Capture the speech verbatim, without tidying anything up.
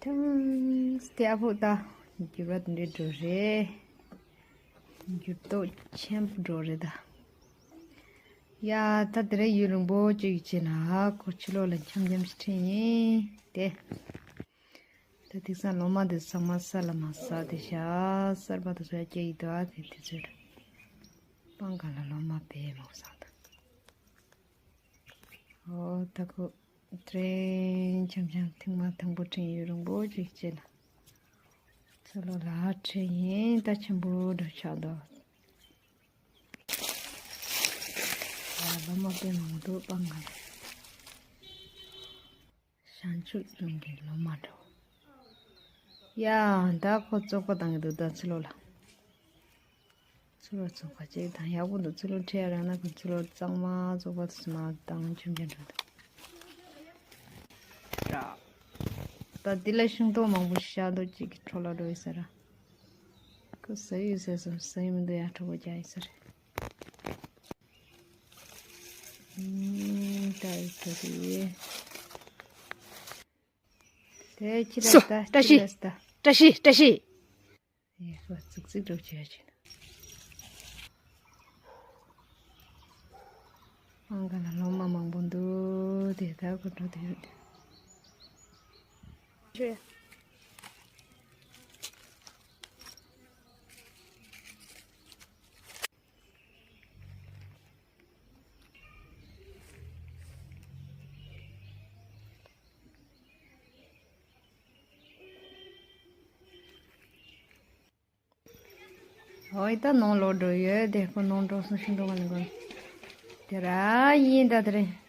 ཨུམ། སྟེ་ཨ་ཕོ་ད་འགྱུར་བ་དེ་འདྲའི་འགྲོ་རེད། འགྱུར་ལྡོག་ཆེན་པོ་འགྲོ་རེད་ད། ཡ་ད་དེ་རིང་ཡུན་རིང་པོ་ཅིག་བྱས་ན་ཁོ་ཕྱི་ལོགས་ལ་འཆམ་འཆམ་ཞིག་ཁྲིད་ཡིན་ཏེ། ད་དེང་སང་ལོ་མ་དེ་ཚང་མ་ས་ལ་མ་ཟག་དེ་ཤ་གསར་པ་དེ་ཚོ་ཡ་སྐྱེ་ཡི་འདུག་ཨ་དེ་དེ་ཚོར་སྤང་ག་ལ་ལོ་མ་བེ་མོ་བཟང་འདུག་ཨོ་ད་ཁོ་དེ་རིང་འཆམ་འཆམ་ཐེངས་མ་དང་པོ་ཁྲིད་ཡུན་རིང་པོ་ཅིག་བྱས་ན་ཚུར་ལོག་ལ་ཁྲིད་ཡིན། ད་ཆེན་པོ་འགྲོ་ཆགས་འདུག་ལོ་མ་དཔེ་མང་འདུག་པ་ང་ལ། བྱང་ཆུབ་འབྱུང་གི་ལོ་མ་འགྲོ། ཡ། ད་ཁོ་བཙོག་པ་བཏང་གི་འདུག་ད་ཚུར་ལོག་ལ། ཚུར་ལོག་བཙོག་པ་ཅིག་དང་ཡག་པོ་འདུག་ཚུར་ལོག་ཁྲིད་ཡ་རག་ན་ཁོ་ཚུར་ལོག་གཙང་མ་བཙོག་པ་དུ་མ་བཏང་ཆུམ་ཆ་འགྲོ་འདུག་ད་འདི་ལ་ཤིང་ཏོག་མང་པོ་ཤ་སྟག་ཅིག་གི་འཕྲོ་ལ་འགྲོ་ཡི་ཟེར། ཁོ་ཟ་ཡི་ཟེར་སོང་། ཟ་ཡི་མི་འདུག་ཡ་གྲོགས་པོ་རྒྱག་ཡི་ཟེར། ཨུམ། ད་ཡི་གྲོགས་པོ་ཡི། དེ་ཁྱི་ལ་སོ། ད་བཀྲ་ཁྱི་ཤིས། ལ་ད། བཀྲ་ཤིས། བཀྲ་ཤིས། ཡེ་ཧོ་ཙིག་ཙིག་འགྲོ་བྱེད་ཡ་བྱེད་ན། ཨང་ག་ལ་ལོ་མ་མང་པོ་འདུག་དེ་ད་གོ་འགྲོ་དེ་རུ་དེ། ཆོས། ཨོ་ཡི་ད་ནང་ལོག་འགྲོ་ཡོད་དེ་ཁོ་ནང་འགྲོ་སོང་ཤིང་ཏོག་ག་ནས་གོ་དེ་ར་ཡིན་ད་དེ་རེད།